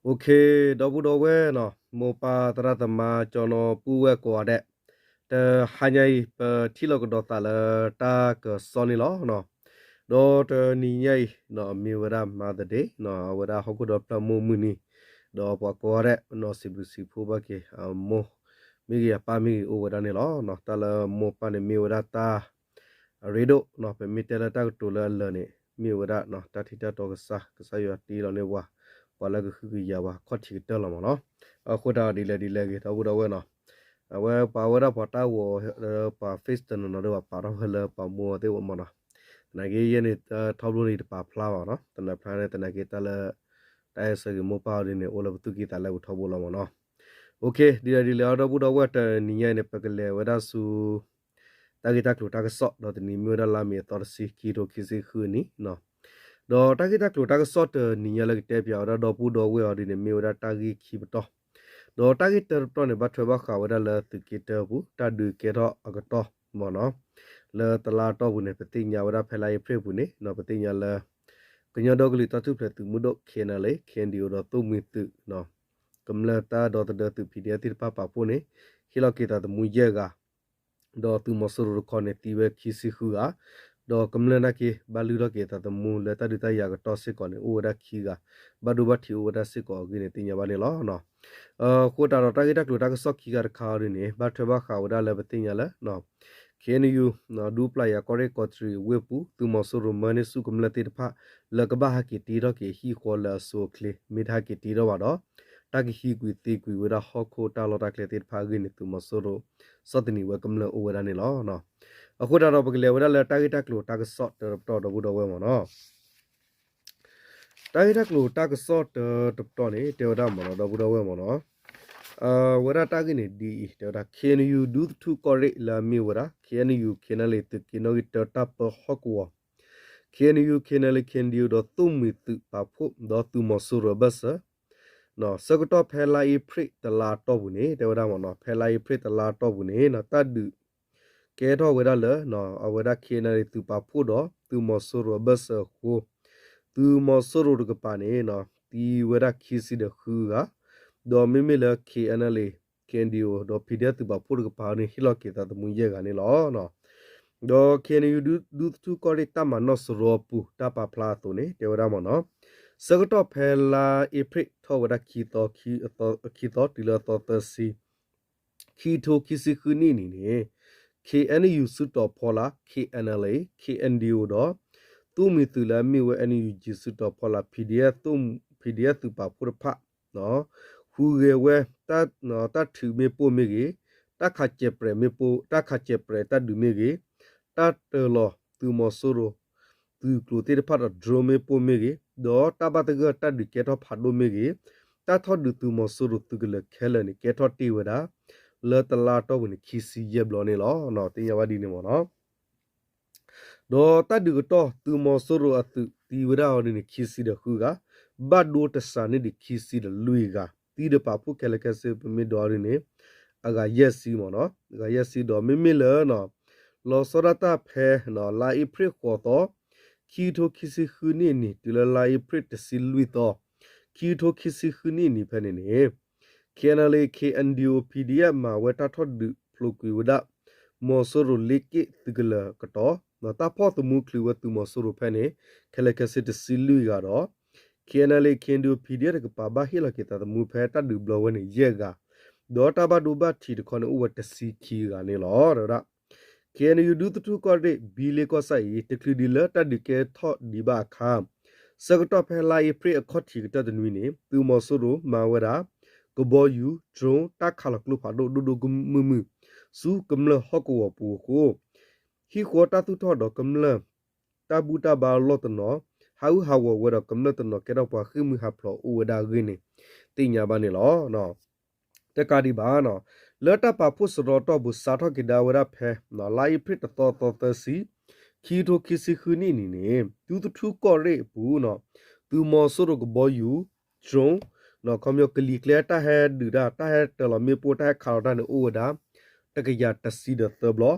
ဒီပုၢ်ဒီဝဲၢ်နီၤ, မိၢ်ပၢ်သရၣ်သမါ ကၠီနီၤ ပုၢ်ဝဲၢ်ကိးဂၤဒဲး, တဟါညါအံၤ ပထံၣ်လိာ်ကဒီးသးလၢတၢ်ကစီၣ်န့ၣ်လီၤ. ဒီးတနံၤညါအံၤ မ့ၢ်ဝဲဒၣ် Mother's Day နီၤ, အဝဲဒၣ်ဟီၣ်ခိၣ်ဒီဖျၢၣ်မိၢ်မုၢ်နံၤ, ဒီးပှၤကိးဂၤဒဲးနီၤ စံးဘျုးစံးဖှိၣ်ဘၣ်က့ၤအမိၢ်, မ့ၢ်ဂ့ၤအပၢ်မ့ၢ်ဂ့ၤအိၣ်ဝဲဒၣ်န့ၣ်လီၤ. တၢ်လၢမိၢ်ပၢ်န့ၣ်မ့ၢ်ဝဲဒၣ်တၢ် အရ့ဒိၣ်နီၤ, ပမ့ၢ်တဲလၢတၢ်ကတိၤလၢအလၢာ်န့ၣ် မ့ၢ်ဝဲဒၣ်တၢ်ထံၣ်တၢ်တီကစၢ်, ကစၢ်ယွၤတ့လီၤန့ၢ်ပှၤ ပှၤလၢကဟုကယာ်ပှၤခီၣ်ထံးကတၢၢ်လီၤမ့ၢ်နီၤ. အဃိသတးဒ်လဲၣ်ဒ်လဲၣ်ဂ့ၤ ဒီပုၢ်ဒီဝဲၢ်နီၤ, အဝဲပာ်ဝဲဒၣ်ပှၤတၢ်ဂီၤလၢပှၤ Face တနီၤနီၤဒီး ပာ်ထီၣ်ဝဲလၢပှၤမိၢ်သ့ၣ်ဝဲမ့ၢ်နီၤ. သနာ်က့ယဲန့ၣ် ထီဘိန့ၣ်တပာ်ဖျါဘၣ်နီၤ, သနာ်ဖျါန့ၣ် သနာ်က့တၢ်လၢ တၢ်အဲၣ်ဆၢက့ၤမိၢ်ပၢ်အီၤဒ်န့ၣ် အိၣ်လၢပသူၣ်ကံၢ်သးလဲပူၤထီဘိလီၤမ့ၢ်နီၤ. ဒ်လဲၣ်ဒ်လဲၣ် ဒီပုၢ်ဒီဝဲၢ် တနံၤညါအံၤန့ၣ် ပကလဲၤဝဲဒၣ်ဆူ တၢ်ဂ့ၢ်တၢ်ကျိၤတၢ်ကစီၣ် ဒီးတနံၤမ့ၢ်ဝဲဒၣ်လါမ့ၤအသီတဆံ ခံကထိခံဆံဃုနံၣ်နီၤ. ဒီးတၢ်ဂ့ၢ်တၢ်ကျိၤတၢ်ကစီၣ်တနံၤညါလၢကတဲပၠးဝဲဒၣ်ဒီပုၢ်ဒီဝဲၢ်အီၤဒ်န့ၣ် မ့ၢ်ဝဲဒၣ်တၢ်ဂ့ၢ်ခံပတီၢ်, ဒီးတၢ်ဂ့ၢ်တၢတပတီၢ်န့ၣ် ဘၣ်ထွဲဘၣ်ဃးဝဲဒၣ်လၢသုးက့တၢပူၤ တၢ်ဒုးကဲထီၣ်အကတီၢ်မ့ၢ်နီၤ. လၢတလါအတီၢ်ပူၤန့ၣ် ပသ့ၣ်ညါဝဲဒၣ်ဖဲလါအ့ဖြ့ၣ်ပူၤန့ၣ် ပသ့ၣ်ညါလၢ ကညီဒီကလုာ်တၢ်ထူၣ်ဖျဲးသုးမုၢ်ဒိၣ် K N L A K N D O ဒီးသိၣ်မှံၤသုး ကမျၢၢ်တၢ်ဒီသဒၢသုး P D F သ့ၣ်တဖၣ်ပာ်ဖှိၣ်န့ၣ် ဟ့ၣ်လီၤက့ၤသးသမူယဲၢ်ဂၤ, ဒီးသုးမီၤစိရိၤတခီန့ၣ် သံဝဲခံဆံဃုဂၤ, ဒီးကမျၢၢ်နာ်က့ ဘၣ်လုၢ်ထီၣ်က့ၤသးသမူလၢတၢ်ဒုးတၢ်ယၤကတီၢ်စ့ၢ်ကီးန့ၣ် အိၣ်ဝဲဒၣ်ခံဂၤ, ဘၣ်ဒိဘၣ်ထံးအိၣ်ဝဲဒၣ်စ့ၢ်ကီးအဂ့ၢ်န့ၣ် သ့ၣ်ညါဘၣ်န့ၣ်လီၤ. အဃိသတးဒီး တၢ်ဂ့ၢ်တၢ်ကျိၤတၢ်ကစီၣ်ခံခါတခါအီၤဒ်န့ၣ် ဘၣ်ထွဲဘၣ်ဃးဝဲဒၣ်လၢပသ့ၣ်ညါလၢ K N U ဒူပျၢ်ယၤကီၢ်ရ့ၣ်ကီးတရံးဝ့ၢ်ပူၤ သုးမီၤစိရိၤမၢန့ၢ်ဆူၣ်ကမျၢၢ်သ့ၣ်တဖၣ် လၢကဘၣ်ဟဲက့ၤတ့ထီၣ်က့ၤဟံၣ်ဃီလၢအဆိအချ့ မ့ၢ်တဟဲက့ၤတ့ထီၣ်ဘၣ်ဒီး တၢ်ကဟံးကွံာ်သ့ကွံာ်ဝဲဒၣ်ဟီၣ်ခိၣ်တၢ်လီၢ်တၢ်ကျဲသ့ၣ်တဖၣ်အဂ့ၢ်န့ၣ် သုးမီၤစိရိၤ ဆီၣ်သနံးဝဲကမျၢၢ်အိၣ်ဝဲဒၣ်န့ၣ်လီၤ. အဃိသတးဒီး ပကလဲၤဝဲဒၣ်လၢတၢ်ဂ့ၢ်တၢ်ကျိၤတၢ်ကစီၣ်တၢတပတီၢ် ဒီပုၢ်ဒီဝဲၢ်မ့ၢ်နီၤ. တၢ်ဂ့ၢ်တၢ်ကျိၤတၢ်ကစီၣ်တၢတပတီၢ်န့ၣ် တဲဝဲဒၣ်မ့ၢ်နီၤ ဒီပုၢ်ဒီဝဲၢ်မ့ၢ်နီၤ, ဝဲဒၣ်တၢ်ဂ့ၢ်န့ၣ်ဒ်အံၤ တဲဝဲဒၣ် K N U ဒူသထူၣ်ကီၢ်ရ့ၣ်လၢအမ့ၢ်ဝဲဒၣ် K N U K N L A သုးက့နီၣ်ဂံၢ်တၢတၢ်ပၢဟီၣ်ကဝီၤ K N U K N L A K N D O ဒီးသိၣ်မှံၤသုးပာ်ဖှိၣ်ဒီးသုးမီၤစိရိၤအဘၢၣ်စၢၤ ဆၢကတီၢ်ဖဲလါအ့ဖြ့ၣ်တလါအတီၢ်ပူၤန့ၣ် တဲဝဲဒၣ်မ့ၢ်နီၤ ဖဲလါအ့ဖြ့ၣ်တလါအတီၢ်ပူၤန့ၣ် တၢ်ဒုး ကဲထီၣ်ဝဲဒၣ်လၢ အဝဲဒၣ် K N L A သုးပာ်ဖှိၣ်ဒီးသုးမီၤစိရိၤအဘၢၣ်စၢၤအဃိ သုးမီၤစိရိၤတကပၤန့ၣ် သံဝဲဒၣ်ခံဆံဒီးဃုဂၤ, ဒီးမ့မ့ၢ်လၢ K N L A K N D O ဒီး P D F သုးပာ်ဖှိၣ်တကပၤန့ၣ် ဟ့ၣ်လီၤက့ၤသးသမူယဲၢ်ဂၤန့ၣ်လီၤ. ဒီး K N U ဒူသထူၣ်ကီၢ်ရ့ၣ်တၢ်မၤနီၣ်စရီအပူၤ တၢ်ပာ်ဖျါအသိးန့ၣ် တဲဝဲဒၣ်မ့ၢ်နီၤ, ဆၢကတီၢ်ဖဲလါအ့ဖြ့ၣ်ထီၣ်ဝဲဒၣ်ခံသီ ခံသီတုၤလၢအသီသၢဆံ ခံထိခံဆံဃုနံၣ်အနံၤန့ၣ် K N U စုတီၤဖီလာ် K N L A K N D O ဒီး သိၣ်မှံၤသုးလၢအမ့ၢ်ဝဲ N U G စုတီၤဖီလာ် P D F P D F သုးပာ်ဖှိၣ်တဖၣ် ဟူးဂဲၤဝဲ တၢ်ထုးမ့ၣ်ပိၢ်မ့ၢ်ဂ့ၤ, တၢ်ခးစဲးပြဲးမ့ၣ်ပိၢ် တၢ်ခးစဲးပြဲးတၢ်ဒုးမ့ၢ်ဂ့ၤ, တၢ်တၢၤလီၤသုးမီၤစိရိၤ သုးကျိၤသ့ၣ်တဖၣ်ဒီး drone မ့ၣ်ပိၢ်မ့ၢ်ဂ့ၤ, ဒီးတၢ်ဘၣ်သဂၢၢ်တၢ်ဒုးကဲထီၣ်ဖးဒိၣ်မ့ၢ်ဂ့ၤ, တၢ်ထီၣ်ဒုးသုးမီၤစိရိၤသုးကလၢၤခဲလၢာ်န့ၣ် ကဲထီၣ်တ့ၢ်ဝဲဒၣ် လၢတလါအတီၢ်ပူၤန့ၣ် ခံဆံယဲၢ်ဘျီန့ၣ်လီၤ. သ့ၣ်ညါဘၣ်ဒ်န့ၣ်မ့ၢ်နီၤ. ဒီးတၢ်ဒုးကတီၢ် သုးမီၤစိရိၤအသုးသံဝဲဒၣ်အီၤဒ်န့ၣ် ခံဆံဒီးဃုဂၤ, ဘၣ်ဒိတစးန့ၢ်ဒံးခံဆံဒီးလွံၢ်ဂၤ, သံဒီးပာ်ဖှိၣ်ခဲလၢာ်ခဲဆ့ ပမ့ၢ်ဒိးအီၤဒ်န့ၣ် အဂၤယဲၢ်ဆံမ့ၢ်နီၤ, အဂၤယဲၢ်ဆံဒီး မ့မ့ၢ်လၢ လီၤဆီဒၣ်တၢ်ဖဲ လါအ့ဖြ့ၣ်ဃိးသီ ခံကထိခံဆံဃုနံၣ်အနံၤ တုၤလၢလါအ့ဖြ့ၣ်တဆံလွံၢ်သီ ခံကထိခံဆံဃုနံၣ်အနံၤဖဲန့ၣ်န့ၣ် K N L A K N D O P D F မၤဝဲတၢ်ထီၣ်ဒုးဖျိးကွံာ်ဝဲဒၣ် မီၤစိရိၤလ့က့ၣ်သုးကလၢၤကတီၢ် တၢ်ဖီၣ်သမူချုးဝဲသုးမီၤစိရိၤဖဲန့ၣ် ခဲလၢာ်ခဲဆ့တဆံလွံၢ်ဂၤဒီး K N L A K N D O P D F တကပၤဘၣ်ဟ့ၣ်လီၤက့ၤသးသမူဖဲတၢ်ဒုးဘျီဝဲန့ၣ်ယဲၢ်ဂၤ, ဒီးတၢ်ဘၣ်ဒိဘၣ်ထံးတခီန့ၣ်အိၣ်ဝဲတဆံခံဂၤန့ၣ်လီၤ. ဒီးဝဲဒၣ် K N U ဒူသထူၣ်ကီၢ်ရ့ၣ် ဘံလ့ကီၢ်ဆၣ်အံၤ တချုးဒံးလၢတၢ်ဒုးကဲထီၣ်ဒံးဘၣ်အခါ ဆၢကတီၢ်ဖဲလါအ့ဖြ့ၣ်အခီၣ်ထံးကတၢၢ်တနွံန့ၣ် သုးမီၤစိရိၤမၤဝဲဒၣ် ကဘီယူၤ drone တၢ်ခးလီၤကျိဖးဒိၣ်ဒိၣ်ဒိၣ်မုၢ်မုၢ် ဆူကမျၢၢ်ဟီၣ်ကဝီၤပူၤအဃိ ဟံၣ်ဃီတၢ်သူၣ်ထီၣ်ဒီးကမျၢၢ် တၢ်ဘူၣ်တၢ်ဘါအလီၢ်တနီၤ ဟးဂူာ်ဟးဂီၤဝဲဒီးကမျၢၢ်တနီၤ ကဲထီၣ်ပှၤဃ့ၢ်မှံဟးဖျိးအိၣ်ဝဲဒၣ်အဂ့ၢ်န့ၣ် သ့ၣ်ညါဘၣ်န့ၣ်လီၤ. တကးဒံးဘၣ် လၢတၢ်ပာ်ဖှိၣ်စရီတီၢ်ပူၤ စးထီၣ်က့ၤဒၣ်ဝဲဒၣ်ဖဲ လါအ့ဖြ့ၣ်တသီသီသၢဆံ ခံကထိခံဆံဃုနံၣ်အနံၤန့ၣ် ဒူသထူၣ်ကီၢ်ရ့ၣ်အပူၤ သုးမီၤစိရိၤကဘီယူၤ drone ခီပညီကလံၤကျဲတၢ်ဟဲဒုးတၢ် တၢ်ဟဲတၢၤလီၤမ့ၣ်ပိၢ် တၢ်ဟဲခးလီၤတၢ်န့ၣ်အိၣ်ဝဲဒၣ် တကယၤတဆံဒီးသၢဘျီ,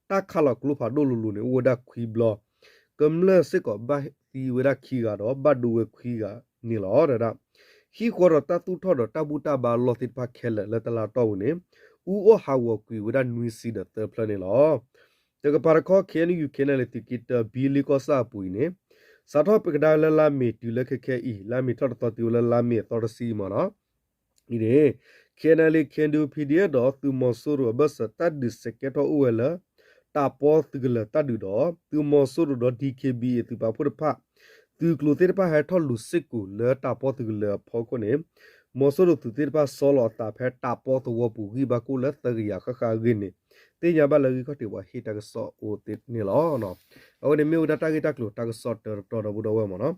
တၢ်ခးလီၤကျိဖးဒိၣ်လိၤလိၤန့ၣ် အိၣ်ဝဲဒၣ်ခွံဘျီ, ကမျၢၢ်စ့ၢ်ကီးဘၣ်သံဝဲဒၣ်ခံဂၤဒီး ဘၣ်ဒိဝဲခွံဂၤန့ၣ်လီၤ. ဒီးဝဲဒၣ် ဟံၣ်ဃီဒီးတၢ်သူၣ်ထီၣ်ဒီးတၢ်ဘူၣ်တၢ်ဘါအလီၢ်သ့ၣ်တဖၣ်ခဲလၢာ်လၢတလါတီၢ်ပူၤန့ၣ် အူအီၣ်ဟးဂီၤကွံာ်ဝဲဒၣ်နွံဆံဒီးသၢဖျၢၣ်န့ၣ်လီၤ. တကပၤတခီ KNU KNLA သုးက့တၢ ဘံလ့ကီၢ်ဆၣ်အပူၤအံၤန့ၣ် စးထီၣ်ပကဒါလၢလါမ့ၤတုၤလၢခဲခဲအံၤ လါမ့ၤထီၣ်တသီတုၤဝဲလၢလါမ့ၤအသီတဆံအံၤမ့ၢ်နီၤ အံၤန့ၣ် KNLA KNDO PDF ဒီးသုးမီၤစိရိၤအဘၢၣ်စၢၤတၢ်ဒုးစဲးကဲထီၣ်အိၣ်ဝဲလၢ တၢ်ပီသုးကလၢၤတၢ်ဒုးဒီး သုးမီၤစိရိၤဒီး DKBA သုးပာ်ဖှိၣ်တဖၣ် သုးကျိၤသ့ၣ်တဖၣ်ဟဲထီၣ်လူၤစ့ၢ်ကီးလၢ တၢ်ပီသုးကလၢၤအဖီခိၣ်န့ၣ် မီၤစိရိၤသုးသ့ၣ်တဖၣ်ဆီလီၤအသးဖဲတၢ်ပီသဝီပူၤ ဂံၢ်ဘါကိၣ်လၢသၢကယၤဃၣ်ဃၣ်အဂ့ၢ်န့ၣ် သ့ၣ်ညါဘၣ်လၢဂံၢ်ခီၣ်ထံးပှၤဟ့ၣ်တၢ်ကစီၣ်အိၣ်န့ၣ်လီၤ. အဝဲန့ၣ်မ့ၢ်ဝဲဒၣ်တၢ်ဂ့ၢ်တၢ်ကျိၤတၢ်ကစီၣ်တၢတတီၤဒီပုၢ်ဒီဝဲၢ်မ့ၢ်နီၤ.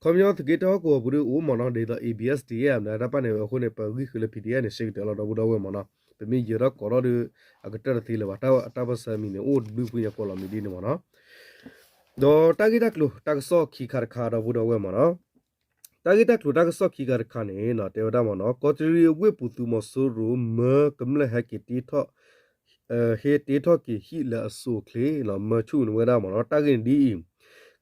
ခီပညီသုးက့တၢဟီၣ်ကဝီၤပူၤဒုအိၣ်မ့ၢ်နီၤ ဒ်သိး A B S D F န့ၣ် တၢ်ပၣ်န့ၣ်အဃိန့ၣ် ပဂံၢ်ဃုာ်လၢ P D F န့ၣ် ဆၢကတၢၢ်လီၤဒီပုၢ်ဒီဝဲၢ်မ့ၢ်နီၤ. ပမ့ၢ်ယၢၤထီၣ်ကိးထီၣ်ဒီး အကတၢၢ်တသ့လၢၤဘၣ် တၢ်ပၢၢ်ဆၢမံၤန့ၣ် အိၣ်တဘျုးဖုညါကိးလီၤမံၤဒ်န့ၣ်မ့ၢ်နီၤ. ဒီးတၢ်ဂ့ၢ်တၢ်ကျိၤတၢ်ကစီၣ်ခံခါတခါဒီပုၢ်ဒီဝဲၢ်မ့ၢ်နီၤ. တၢ်ဂ့ၢ်တၢ်ကျိၤတၢ်ကစီၣ်ခံခါတခါန့ၣ် တဲဝဲဒၣ်မ့ၢ်နီၤ ကီးတရံးအဝ့ၢ်ပူၤသုးမီၤစိရိၤမၢကမျၢၢ်ဟဲက့ၤတ့ထီၣ် ဟဲတ့ထီၣ်က့ၤဟံၣ်လၢအစိၤအချ့ မၢဆူၣ်န့ၣ်ဝဲဒၣ်မ့ၢ်နီၤ တၢ်ဂ့ၢ်န့ၣ်ဒ်အံၤ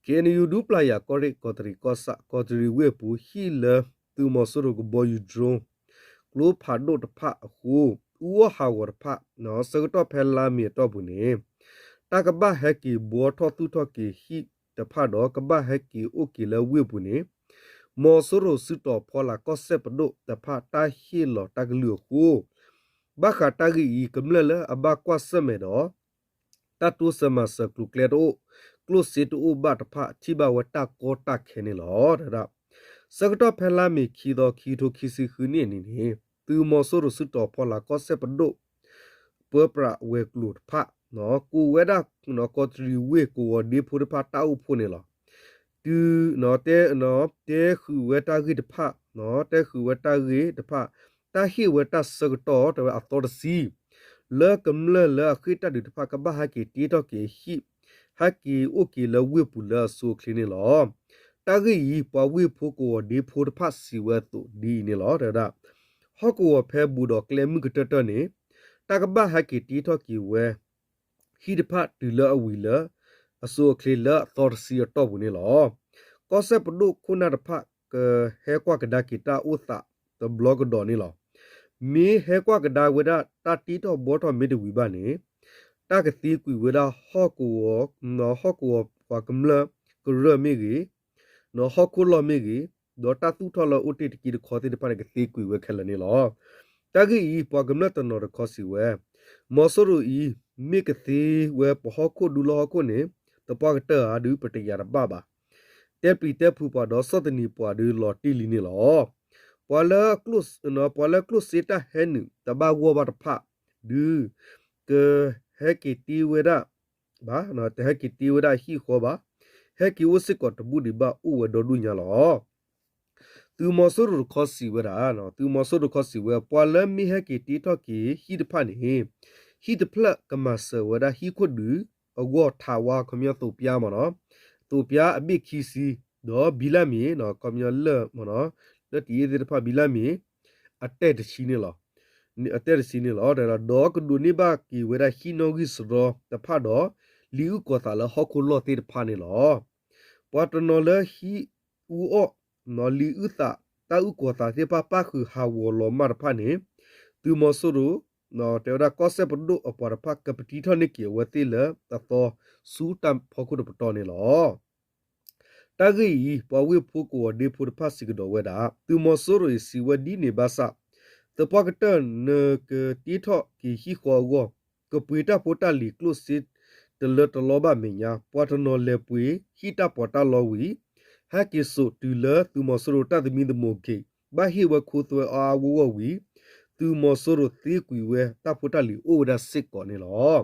KNU ဒူပျၢ်ယၤကီၢ်ရ့ၣ်ကီးတရံးကီၢ်ဆၣ် ကီးတရံးဝ့ၢ်အပူၤ ဟံၣ်လၢသုးမီၤစိရိၤကဘီယူၤ drone ကျိဖးဒိၣ်တဖၣ်အဃိ အူအီၣ်ဟးဂီၤတဖၣ် ဆၢကတီၢ်ဖဲလါမ့ၤအတီၢ်ပူၤန့ၣ် တၢ်ကဘၣ်ဟဲက့ၤဘှီထီၣ်သူၣ်ထီၣ်က့ၤဟံၣ်တဖၣ်ဒီး ကဘၣ်ဟဲက့ၤအိၣ်က့ၤလၢဝ့ၢ်ပူၤန့ၣ် မီၤစိရိၤစုတီၤဖီလာ်ကီၢ်စဲၣ်ပဒိၣ်တဖၣ်တၢ်ဟ့ၣ်လီၤတၢ်ကလုၢ်အဃိ ဘၣ်ဃးတၢ်ဂ့ၢ်အံၤ ကမျၢၢ်လၢအဘၣ်ကွၢ်ဆၢၣ်မဲာ်ဒီး တၢ်တိစၢၤမၤစၢၤကျိၤကျဲတအိၣ်, ကျိၣ်စ့တအိၣ်ဘၣ်တဖၣ် ထံၣ်ဘၣ်ဝဲတၢ်ကီတၢ်ခဲန့ၣ်လီၤ. တဝဲဒၣ် ဆၢကတီၢ်ဖဲလါမ့ၤခံသီ ခံကထိခံဆံဃုနံၣ်အနံၤန့ၣ် သုးမီၤစိရိၤစုတီၤဖီလာ်ကီၢ်စဲၣ်ပဒိၣ် ပၢပြးဝဲၤကျိၤတဖၣ် ကိးဝဲဒၣ် ကီးတရံးဝ့ၢ်ကဝီၤဒ့ဖိတဖၣ်တၢ်အိၣ်ဖှိၣ်န့ၣ်လီၤ. တုၤ တဲဃုာ်ဝဲတၢ်ဂ့ၢ်တဖၣ် တဲဃုာ်ဝဲတၢ်ဂ့ၢ်တဖၣ် တၢ်ဟ့ၣ်ဝဲတၢ်ဆၢကတီၢ် တဝဲအသီတဆံ လၢကမျၢၢ်လၢအဃ့ၢ်တၢ်ဒုးတဖၣ် ကဘၣ်ဟဲက့ၤတ့ထီၣ်က့ၤအဟံၣ် ဟဲက့ၤအိၣ်က့ၤလၢဝ့ၢ်ပူၤလၢအစိၤအချ့န့ၣ်လီၤ. တၢ်ဂ့ၢ်အံၤ ပှၤဝ့ၢ်ဖိကဝီၤဒ့ဖိတဖၣ်စံးဝဲအသိးဒ်အံၤန့ၣ်လီၤ. တဝဲဒၣ် ဟီၣ်ကဝီၤဖဲဘူးဒီးကျဲမုၢ်ကတၢၢ်တၢၢ်န့ၣ် တၢ်ကဘၣ်ဟဲက့ၤတ့ထီၣ်က့ၤဝဲ ဟံၣ်တဖၣ်တုၤလၢအဝံၤလၢ အစိၤအချ့လၢအသီတဆံအတီၢ်ပူၤန့ၣ်လီၤ. ကီၢ်စဲၣ်ပဒိၣ်ခိၣ်နၢ်တဖၣ် ကဟဲကွၢ်ကဒါက့ၤတၢ်အိၣ်သးတဘျီကဒီးန့ၣ်လီၤ. မ့ၢ်ဟဲကွၢ်ကဒါဝဲဒၣ်တၢ်တ့ထီၣ်ဘှီထီၣ်မ့ၢ်တဝံၤဘၣ်န့ၣ် တၢ်ကသ့ကွံာ်ဝဲဒၣ်ဟီၣ်ကဝီၤ ဟီၣ်ကဝီၤပှၤကမျၢၢ်ကရၢၢ်မ့ၢ်ဂ့ၤ ဟီၣ်ခိၣ်လီၢ်မ့ၢ်ဂ့ၤ ဒီးတၢ်သူၣ်ထီၣ်လၢအိၣ်တ့ၢ်တက့တခီသ့ၣ်တဖၣ်န့ၣ် ကသ့ကွံာ်ဝဲခဲလၢာ်န့ၣ်လီၤ. တၢ်ဂ့ၢ်အံၤ ပှၤကမျၢၢ်တနီၤတခီစံးဝဲ မီၤစိရိၤအံၤ မ့ၢ်ကသ့ဝဲပဟီၣ်ခိၣ်ဒူလၢဟီၣ်ခိၣ်န့ၣ် သပှၢ်ကတၢၢ်ဧါဒုး ပတယာ်တဘၣ်ဘၣ်. တဲပျံၤတဲဖုးပှၤဒီးဆီၣ်သနံးပှၤဒုးလီၤတံၢ်လံန့ၣ်လီၤ. ပှၤလၢ ပှၤလၢကျိၣ်စ့တၢ်ဟဲနုာ်တဘၣ်ဂီၢ်ဘၣ်တဖၣ် ဒုး ကဟဲက့ၤတ့ဝဲဒၣ် ဘၣ်, တဟဲက့ၤတ့ဝဲဒၣ်ဟံၣ်ဃီဘၣ်. ဟဲက့ၤအိၣ်စ့ၢ်ကီးတဘူၣ်ဒံးဘၣ်အိၣ်ဝဲဒီဒူၣ်ညါလီၤ. သုးမီၤစိရိၤတခီစံးဝဲဒၣ်, သုးမီၤစိရိၤတခီစံးဝဲ ပှၤလၢမ့ၢ်ဟဲက့ၤတ့ထီၣ်က့ၤဟံၣ်တဖၣ်န့ၣ် ဟံၣ်တဖျၢၣ်ကမၤစၢၤဝဲဒၣ်ဟံၣ်ခိၣ်ဒုးအဂီၢ်ထးဝါ ခီပညီသိးပျါမ့ၢ်နီၤ, သိးပျါအဘ့ၣ်ခံဆံ ဒီးဘံလၢ်မ့ၤ ခီပညီလၢၢ်မ့ၢ်နီၤ, လၢတယ့ၢ်သ့ၣ်တဖၣ်ဘံလၢ်မ့ၤ အတဲာ်တဆံန့ၣ်လီၤ. အတဲာ်တဆံန့ၣ်လီၤ. ဒီးကဒိးန့ၢ်ဘၣ်က့ၤဝဲဒၣ်ဟံၣ်နီၣ်ဂံၢ်စရီတဖၣ်ဒီး လံာ်အုၣ်ကီၤသးလၢဟီၣ်ခိၣ်လီၢ်သ့ၣ်တဖၣ်န့ၣ်လီၤ. ပှၤတနီၤလၢဟံၣ်အူအီၣ် လံာ်အုၣ်သး တၢ်အုၣ်ကီၤသးသ့ၣ်တဖၣ်ပၣ်ဃုာ်ဟးဂီၤလီၤမၢ်တဖၣ်န့ၣ် သုးမီၤစိရိၤ တဲဝဲဒၣ်ကီၢ်စဲၣ်ပဒိၣ်အပှၤတဖၣ် ကပတံထီၣ်န့ၢ်က့ၤအဝဲသ့ၣ်လၢအသီဆူတၢ်ဖီခိၣ်တပတီၢ်န့ၣ်လီၤ. တၢ်ဂ့ၢ်အံၤ ပှၤဝ့ၢ်ဖိကဝီၤဒ့ဖိတဖၣ်စံးကဒီးဝဲဒၣ် သုးမီၤစိရိၤအံၤစံးဝဲဒ်န့ၣ်ဘၣ်ဆၣ် သပှၢ်ကတၢၢ်နကတ့ထီၣ်က့ၤဟံၣ်ဃီအဂီၢ် ကပှ့ၤတၢ်ဖိတၢ်လံၤကျိၣ်စ့တလၢတလီဘၣ်မဲာ်ညါ ပှၤတနီၤလဲၤပှ့ၤဟံၣ်တၢ်ပီးတၢ်လီဝံၤ ဟဲက့ၤစိာ်တုၤလၢသုးမီၤစိရိၤတၢ်သမံသမိးဂ့ၤ ဘၣ်ဟ့ၣ်ဝဲခိသွဲအါအါဂီၢ်ဂီၢ်ဝံၤ သုးမီၤစိရိၤသ့ကွံာ်ဝဲတၢ်ဖိတၢ်လံၤအိၣ်ဝဲဒၣ်စ့ၢ်ကီးန့ၣ်လီၤ.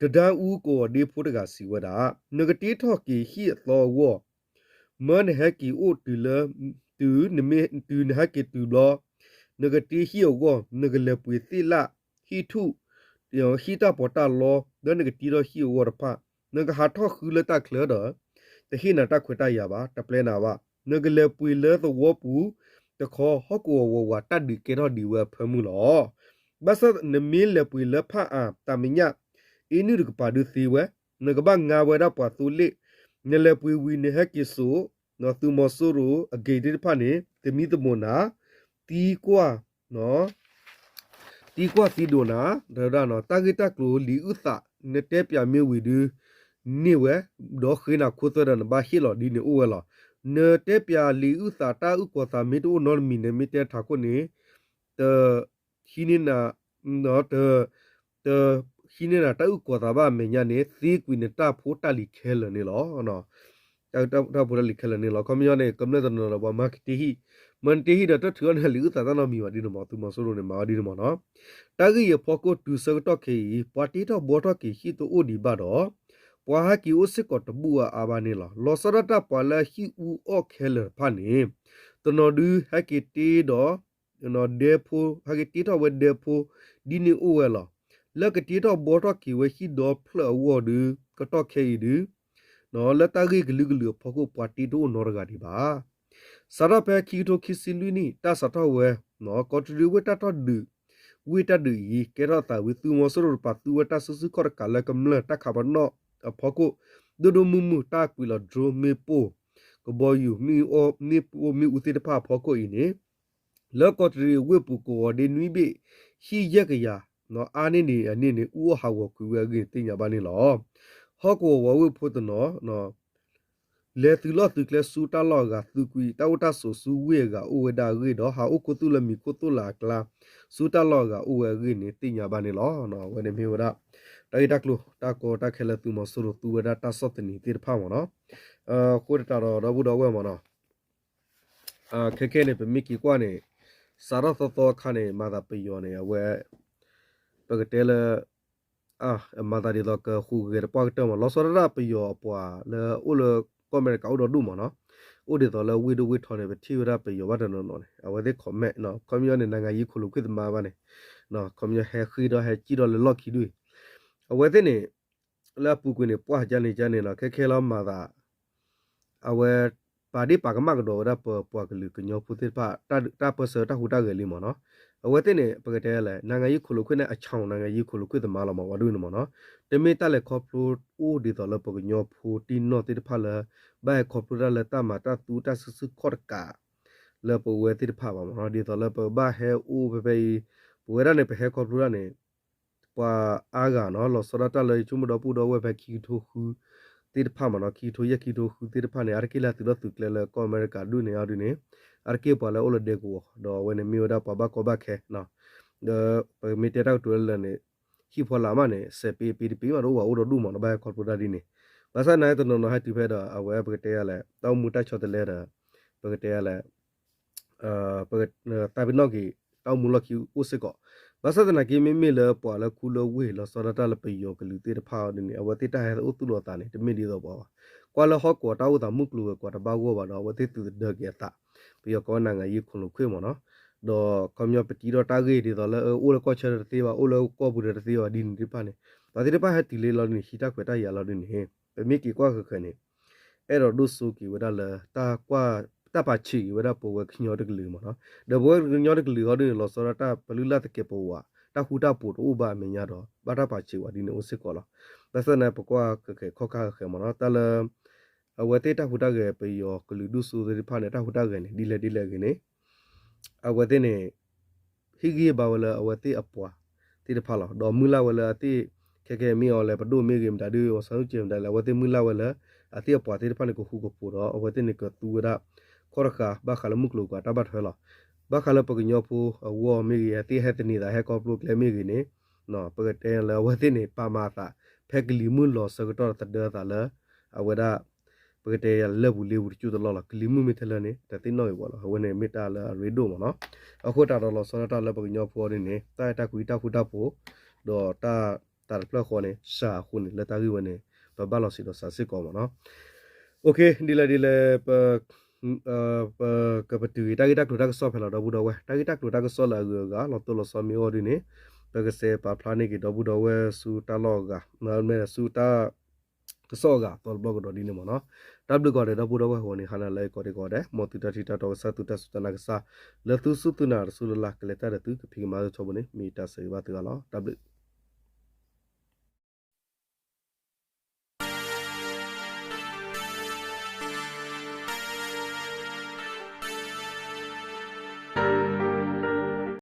တဒါအူကဝီၤဒ့ဖိတဂၤစံးဝဲဒၣ် နကတ့ထီၣ်က့ၤဟံၣ်အသီအဂီၢ် မၢနဟဲက့ၤအိၣ်တုၤလၢ တုၤ တုၤနဟဲက့ၤတုၤဘျီ နကတ့ဟံၣ်အဂီၢ် နကလဲၤပှ့ၤသ့ၣ်လၣ် ဟံၣ်ထူၣ် ဟံၣ်တၢ်ပီးတၢ်လီ လၢနကတ့ထီၣ်ဟံၣ်အဂီၢ်တဖၣ် နကဟးထီၣ်ဃုလၢတၢ်ချၢဒီး တဟ့ၣ်နၤတၢ်ခွဲးတၢ်ယာ်ဘၣ် တပျဲနၤဘၣ် နကလဲၤပှ့ၤလၢသဝီပူၤ တခီဟီၣ်ကဝီၤဝးဝးတၢ်ဒုးကဲထီၣ်ဒံးဝဲအဖၢမုၢ်လီၤ. ဘၣ်ဆၣ်နမ့ၢ်လဲၤပှ့ၤလၢဖၣ်အၣ်တၢ်မဲာ်ညါ အ့နုၣ်တကပၤဒုးသ့ဝဲ နကဘၣ်ငါဝဲဒၣ်ပှၤသိလ့ၣ် နလဲၤပှ့ၤဝံၤနဟဲက့ၤစိာ် သုးမီၤစိရိၤအဂ့ၤသ့ၣ်တဖၣ်န့ၣ် သမံသမိးနၤ, သံကွၢ် သံကွၢ်သံဒိးနၤ, တဝဲဒၣ် တၢ်ဂ့ၢ်တၢ်ကျိၤလံာ်အုၣ်သး နတဲပၠးမ့ၢ်ဝံၤဒု န့ၢ်ဝဲ, ဒီးဃ့နၤခိသွဲဒီးနဘၣ်ဟ့ၣ်လီၤဒ်န့ၣ်အိၣ်ဝဲလီၤ. နတဲပၠးလံာ်အုၣ်သးတၢ်အုၣ်ကီၤသးမ့ၢ်တအိၣ်နီတမံၤန့ၣ် မ့ၢ်တဲထးခိၣ်န့ၣ် တ ဟံးန့ၢ်နၤ တ တ ဟံးန့ၢ်နၤတၢ်အုၣ်ကီၤသးဘၣ်အမဲာ်ညါန့ၣ် သ့ကွံာ်နတၢ်ဖိတၢ်လံၤခဲလၢာ်န့ၣ်လီၤ. တၢ်ဖိတၢ်လံၤခဲလၢာ်န့ၣ်လီၤ. ခီပညီန့ၣ် ကမျၢၢ်တနီၤနီၤ ပှၤမၤကတ့ဟံၣ်, မၤတ့ဟံၣ်ဒီးတထံၣ်အီၤန့ၣ် လံာ်အုၣ်သးတၢ်နီတမံၤဘၣ်ဒ်န့ၣ်မး, သုးမီၤစိရိၤန့ၣ် မၤအီၤဒ်န့ၣ်မးနီၤ. တၢ်ဂ့ၢ်အံၤအဖီခိၣ်တုၤဆၢကတီၢ်ခဲအံၤ ပှၤတ့ထီၣ်ဘှီထီၣ်က့ၤဟံၣ်တအိၣ်ဒံးဘၣ်ဒီး ပှၤဟဲက့ၤအိၣ်စ့ၢ်ကီးတဘူၣ်အါအါဘၣ်န့ၣ်လီၤ. လီၤဆီဒၣ်တၢ်ပှၤလၢအဟံၣ်အူအီၣ်ခဲလၢာ်တဖၣ်န့ၣ် တနီၤဒုဟဲက့ၤတ့ဒီး ဒဲဖိ ဟဲက့ၤတ့ထီၣ်ဝဲဒဲဖိ ဒ်န့ၣ်အိၣ်ဝဲလီၤ. လၢကတ့ထီၣ်ဘှီထီၣ်က့ၤဝဲဟံၣ်ဒီဖျၢၣ်အဂီၢ်ဒု ကတီၢ်ခဲအံၤဒု လၢတၢ်ဂ့ၢ်ကလုာ်ကလုာ်အဖီခိၣ် ပှၤတ့တအိၣ်နီတဂၤဒံးဘၣ်. စးထီၣ်ဖဲခံကထိခံဆံလွံၢ်နံၣ် တၢ်စးထီၣ်ဝဲ ကီးတရံးဝ့ၢ်တၢ်ထီၣ်ဒုး ဝ့ၢ်တၢ်ဒုးအံၤ ကဲထီၣ်သးဝံၤ သုးမီၤစိရိၤတပာ်သူဝဲတၢ်စုဆူၣ်ခီၣ်တကးလၢကမျၢၢ်တၢ်ခးပနီၣ်အဖီခိၣ် ဒိၣ်ဒိၣ်မုၢ်မုၢ် တၢ်ကွံာ်လီၤ drone မ့ၣ်ပိၢ် ကဘီယူၤ မ့ၣ်အူမ့ၣ်အူသ့ၣ်တဖၣ်အဖီခိၣ်အံၤန့ၣ် လၢကီးတရံးဝ့ၢ်ပူၤကဝီၤဒ့နွံဘ့ၣ် ဟံၣ်ယဲၢ်ကယၤ အါန့ၢ်ဒံးအန့ၣ်န့ၣ် အူအီၣ်ဟးဂီၤကွံာ်ဝဲအဂ့ၢ်န့ၣ် သ့ၣ်ညါဘၣ်န့ၣ်လီၤ. ဟီၣ်ကဝီၤဝီၤဝ့ၢ်ဖိတနီၤ လဲၤသုးလီၢ်သုးကျဲဆူတၢ်လီၢ်အဂၤ သုးကွံာ်တၢ်အိၣ်တၢ်ဆိးဆူဝ့ၢ်အဂၤအိၣ်ဝဲဒၣ်အဂ့ၢ်ဒီး ဟးအိၣ်ခူသူၣ်လၢမံၤခိၣ်သိၣ်လၢအကျါ ဆူတၢ်လီၢ်အဂၤအိၣ်ဝဲအဂ့ၢ်န့ၣ် သ့ၣ်ညါဘၣ်န့ၣ်လီၤ. အဝဲန့ၣ်မ့ၢ်ဝဲဒၣ် တၢ်ဂ့ၢ်တၢ်ကျိၤတၢ်ကီတၢ်ခဲလၢသုးမီၤစိရိၤသူဝဲဒၣ်တၢ်ဆီၣ်သနံးသ့ၣ်တဖၣ်မ့ၢ်နီၤ. အဃိသတးဒီး ဒီပုၢ်ဒီဝဲၢ်မ့ၢ်နီၤ ခဲခဲန့ၣ် ပမ့ၢ်က့ၤကွၢ်န့ၣ် စးထီၣ်သီသီအခါန့ၣ် မၤသးပယီၤန့ၣ် အဝဲ ပကတဲလၢ မၤသးဒ်သိးကဟူးဂဲၤတပှၢ်ကတၢၢ်မး လီၤဆီဒၣ်တၢ်ပယီၤအပှၤလၢအိၣ်လၢကီၢ်အမဲရကၤ အိၣ်ဒီးဒူၣ်မးနီၤ, အိၣ်ဒ်သိးလၢဝ့ၢ်ဒိၣ်ဝ့ၢ်ထီန့ၣ် ပထံၣ်ဝဲဒၣ်ပယီၤဘၣ်တနီၤနီၤန့ၣ် အဝဲသ့ၣ် comment နီၤ ခီပညီန့ၣ် နၤငၤယံခိၣ်လိာ်ကွဲၢ်သ့ၣ်မးဘၣ်န့ၣ် ခီပညီဟဲဃ့ဒီးဟဲစံၣ်ထီၣ်လၢလီၢ်ခံဒူၣ်အံၤ အဝဲသ့ၣ်န့ၣ် လၢအပူၤကွံာ်န့ၣ် ပှၢ်ကန့ၣ်ကန့ၣ်နီၤ ခဲခဲလီၤမၤသး အဝဲ ပာ်ဒ့ၣ်ပာ်ကမၣ်ကဒီးဝဲဒၣ်ပပှၤကလုာ်ကညီဖိသ့ၣ်တဖၣ် တၢ်ပၢၢ်ဆၢတၢ်ဟူးတၢ်ဂဲၤလံမ့ၢ်နီၤ, အဝဲသ့ၣ်န့ၣ် ပကတဲလဲၣ် နၤငၤယံခိၣ်လိာ်ကွဲၢ်န့ၣ် အဆၣ်နၤငၤယံခိၣ်လိာ်ကွဲၢ်သ့ၣ်မးလီၤမး ဝဲဒၣ်န့ၣ်မ့ၢ်နီၤ, တမ့ၢ်တၢ်လဲၤခီဖျိအိၣ်ဒ်သိးလၢပကညီဖိတံၢ်နီၢ်သ့ၣ်တဖၣ်လၢ ဘၣ်ဟဲခီဖျိတၢ်လၢတၢ်မၤတၢ်သူတၢ်စုဆူၣ်ခီၣ်တကး လၢပဝဲသ့ၣ်တဖၣ်ဘၣ်မ့ၢ်နီၤ, ဒ်သိးလၢပကဘၣ်ဟဲအိၣ်ဖဲဖဲအံၤ ပဝဲဒၣ်န့ၣ် ပဟဲခီဖျိတၢ်န့ၣ် ပှၤအါဂၤနီၤ လီၤဆီဒၣ်တၢ်လၢယဆိကမိၣ်ဒီပုၢ်ဒီဝဲၢ်ဖဲခံကထိဃုသ့ၣ်တဖၣ်မ့ၢ်နီၤ ခံကထိယဲၢ်ခံကထိဃုသ့ၣ်တဖၣ်န့ၣ် အါတက့ၢ်လၢသုးလီၢ်သုးကျဲလၢကီၢ်အမဲရကၤဒူၣ်န့ၣ်အီၤဒ်န့ၣ် အါတက့ၢ်ပှၤလၢအိၣ်လၢဒဲကဝီၤ ဒီးအဝဲန့ၣ်မ့ၢ်ဝဲဒၣ်ပှၤဘၣ်ကီဘၣ်ခဲနီၤ, ဒီးပမ့ၢ်တဲတၢ်ကတိၤလၢလၢာ်န့ၣ် ဟံၣ်ဖီလာ်မးန့ၣ် စဲးပ့ပ့တပ့မးတအိၣ်ဘၣ်အိၣ်ဒီးဒူၣ်မးနီၤ ဘၣ်ဟဲခီဖျိတၢ်ဒ်န့ၣ်, ဘၣ်ဆၣ်သနာ်က့တနီၤနီၤဟဲတုၤဖဲဒီး အဝဲပကတဲယၤလဲၣ် တၢ်အိၣ်မူတၢ်ဆီတလဲဒီး ပကတဲယၤလဲၣ် တၢ်ပ့ၤနီၣ်က့ၤ တၢ်အိၣ်မူလီၢ်ခံအိၣ်စ့ၢ်ကီး, ဘၣ်ဆၣ်သနာ်က့ မ့မ့ၢ်လၢပှၤလၢခူလၢဝ့ၢ် လီၤဆီဒၣ်တၢ်လၢပယီၤကလုာ်သ့ၣ်တဖၣ်အီၤဒ်န့ၣ် အဝဲသ့ၣ်တၢ်ဟဲအိၣ်သူၣ်လီၤအသးန့ၣ် တမ့ၢ်ဒ်သိးပှၤဘၣ်, ကွၢ်လၢဟီၣ်ကဝီၤတၢ်အိၣ်သးမုၢ်ကျိၤဝဲၤကွာ်တဘၣ်ဂီၢ်ဘၣ်ဒီး အဝဲသ့ၣ်သုးသဒၢက့ၤအသး, ပယီၤကိးဝဲနၤငၤယံခိၣ်လိာ်ကွဲၢ်မ့ၢ်နီၤ, ဒီးခီပညီပတံထီၣ်တၢ်ဂ့ၢ်ဒ်သိးလၢ အိၣ်လၢကီၢ်ဆၢတသ့ဘၣ် အိၣ်လၢကီၢ်ပူၤဒီးတသ့ဘၣ်ဒ်န့ၣ်သ့ၣ်တဖၣ်န့ၣ်, ပှၤသ့ၣ်တဖၣ်ဟဲတုၤလံလီၤဒ်န့ၣ် ဟံးတၢ်ခွဲးတၢ်ယာ်လီၤဒ်န့ၣ် ပမ့ၢ်က့ၤကွၢ်ဃဲးဃဲးန့ၣ် အဲၣ်ဒိးဒိၣ်စိက့ၤဝဲဒၣ်လၢ တၢ်ပာ်ဆံးက့ၤဝဲဒၣ်ပဝဲကညီတကလုာ်မ့ၢ်နီၤ, ဒီးပဝဲကညီတကလုာ်ဟီဒ်န့ၣ် လီၤဆီဒၣ်တၢ်ပလုၢ်လၢ်သကဲးပဝး တၢ်ဃူတၢ်ဖိးတအိၣ်ဘၣ်အမဲာ်ညါဒီး ဘၣ်တၢ်ပာ်ဆံးဝဲဒ်န့ၣ်အိၣ်စ့ၢ်ကီးလီၤ. ဘၣ်ဆၣ်သနာ်က့ ပကွၢ်ဃဲးဃဲးခီၣ်ခါဃဲးဃဲးမ့ၢ်နီၤ တၢ်လၢ အဝဲသ့ၣ်တၢ်ဟူးတၢ်ဂဲၤပယီၤကလုာ်ဒူၣ်စိသ့ၣ်တဖၣ်န့ၣ် တၢ်ဟူးတၢ်ဂဲၤန့ၣ် ဒ်လဲၣ်ဒ်လဲၣ်ဂ့ၤန့ၣ် အဝဲသ့ၣ်န့ၣ် ဟ့ၣ်ဂံၢ်ဘါဝဲလၢအဝဲသ့ၣ်အပှၤသ့ၣ်တဖၣ်လီၤ. ဒီးမုၢ်လၢ်ဝဲလၢအသ့ၣ် ခဲကဲမ့ၢ်အီၤလဲၣ် ပဒိၣ်မ့ၢ်ဂ့ၤမတၤဒုး အီၤဆၣ်ဆူၣ်ကဲမတၤလဲၣ် အဝဲသ့ၣ်မုၢ်လၢ်ဝဲလၢ အသ့ၣ်အပှၤသ့ၣ်တဖၣ်န့ၣ် ကဃူကဖိးဒီး အဝဲသ့ၣ်န့ၣ်ကသူဝဲဒၣ် ခီၣ်တဃာ် ဘၣ်ဃးလၢမုၢ်ကျိၤဝဲၤကွာ်တၢ်ဘၣ်ထွဲလီၤ. ဘၣ်ဃးလၢပကညီဖိအဂီၢ်မ့ၢ်ဂ့ၤ အသ့ၣ်ဟဲသန့ၤသးဟဲခီဖျိကျဲမ့ၢ်ဂ့ၤန့ၣ် ပကတဲလၢအဝဲသ့ၣ်န့ၣ် ပာ်မၤအသး ဖဲကလံၤမုၢ်လီၤဆၢကတီၢ်သဒၢသးလၢ အဝဲဒၣ် ပကတဲယၤလၢပူၤလ့ပူၤတကၠူၢ်တလီၢ်လီၤ. ကလံၤမုၢ်မ့ၢ်ထဲလၢန့ၣ် တသ့ၣ်နီၣ်ဂ့ၤဝဲလီၤ. အဝဲန့ၣ်မ့ၢ်တၢ်လၢအရ့ဒိၣ်မ့ၢ်နီၤ. အဃိသတးဒီးလီၤဆီဒၣ်တၢ်လၢပကညီဖိအီၤဒ်န့ၣ် တၢ်အဲၣ်တၢ်ကွံတၢ်ဃူတၢ်ဖိး ဒီးတၢ်သးတဖျၢၣ်ဃီန့ၣ် စှၤအဃိန့ၣ် လၢတၢ်ဂ့ၢ်ဝဲန့ၣ် ပဘၣ်လီၤစံးဒီးစှၤစ့ၢ်ကီးမ့ၢ်နီၤ. ဒ်လဲၣ်ဒ်လဲၣ်ပ ပကပတုာ်ဂ့ၤ တၢ်ဂ့ၢ်တၢ်ကျိၤတၢ်ကစီၣ်ဖဲလီၤ ဒီပုၢ်ဒီဝဲၢ် တၢ်ဂ့ၢ်တၢ်ကျိၤတၢ်ကစီၣ်လၢအဂုၤအဂၤ လီၤတိၢ်လီၤဆီမ့ၢ်အိၣ်ဒ်န့ၣ် ပကစဲးပာ်ဖျါန့ၢ်က့ၤဒီပုၢ်ဒီဝဲၢ်ဆူတၢ်လီၢ်အဂၤ ဆူတၢ်ကစီၣ်အဂၤ သီတဘျီကဒီးဒ်န့ၣ်မ့ၢ်နီၤ. တၢ်ဘျုးကိးဂၤဒဲး ဒီပုၢ်ဒီဝဲၢ် ဂီၤနံၤဟါနၤလၢအကိးဒံးကိးဂၤဒဲး မ်သုတၢ်ထံၣ်တၢ်တီကစၢ် သုတၢ်စူၢ်တၢ်နာ်ကစၢ် လၢသုစူၢ်သုနာ်တစူၢ်လၢ်လၢ် ကလဲၤတၢ်ဒီးသုကဖံးကမၤလၢထီဘိန့ၣ် မ့ၢ်တၢ်ဆၢဂ့ၤဘၣ်သုဂၤလီၤ. တၢ်ဘျုး